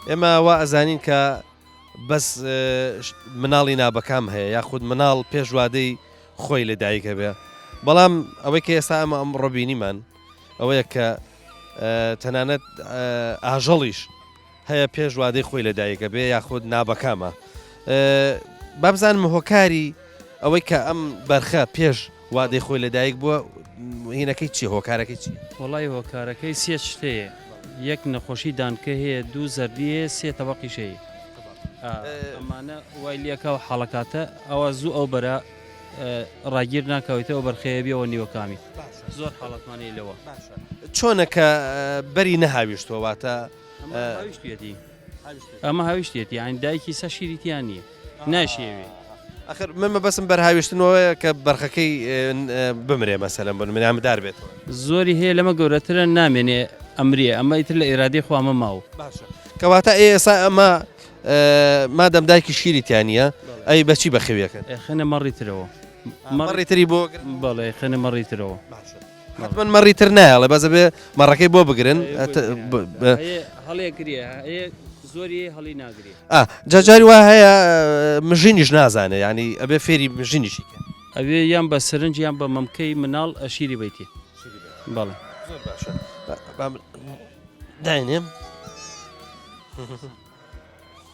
ئێمە وا ئەزانین کە بەس مناڵی نابەکام هەیە یاخود مناڵ پێش وادەی خۆی لە دایک هەبێ بەڵام ئەوەی کە ئێستا ئەمە ئەمڕۆ بینیمان ئەوەیە کە تەنانەت ئاژەڵیش هەیە پێش وادەی خۆی لە دایکە بێ یاخود نابەکامە بابزانم هۆکاری ئەوەی کە ئەم بەرخە پێش وادەی خۆی لە دایک بووە هینەکەی چی هۆکارەکەی چی؟ وەڵی هۆکارەکەی سێ شتەیە یەک نەخۆشی دانکە هەیە دوو زەردی هەیە سێ تەبقیش هەیە ئەمانە وای لەکە و حاڵەکاتە ئەوە زوو ئەو بەرە ڕاگیر ناکەوێتەوە ئەو بەرخەیە بیەوە نیوەکامی زۆر حاڵەتمانی لەوە چۆنە کە بەری نەهاویشتووە واتە هاویشتێتی ئەمە هاویشتێتی یان دایکی سە شیری تیا نییە ناشێوێ. ئەخر من مەبەسم بەرهاویشتنەوەیە کە بەرخەکەی بمرێ مەسەلەن بۆ نمونە مدار بێتەوە. زۆری هەیە لەمە گەورەترە نامێنێ ئەمرێ ئەمە ئیتر لە ئیرادەی خوا ئەمە ماو. باشە کەواتە ئێ ئێستا ئەمە مادەم دایکی شیری تیا نییە ئەی بەچی بەخێویەکەن؟ ئەخەنە مەڕی ترەوە. مەڕی تری بۆ بەڵێ خەنە مەڕی ترەوە. باشە حتمما مەڕی تر نایەڵێ بەس ئەبێ مەڕەکەی بۆ بگرن هەڵێ گرێ زۆری هەڵی ناگرێ جا جاری وا هەیە مژینیش نازانێ ینی ئەبێ فێری مژینیشی کە ئەوێ یان بە سرنج یان بە مەمکەی مناڵ ئەشیری بیتی بەڵێ زۆر باشە داینێم.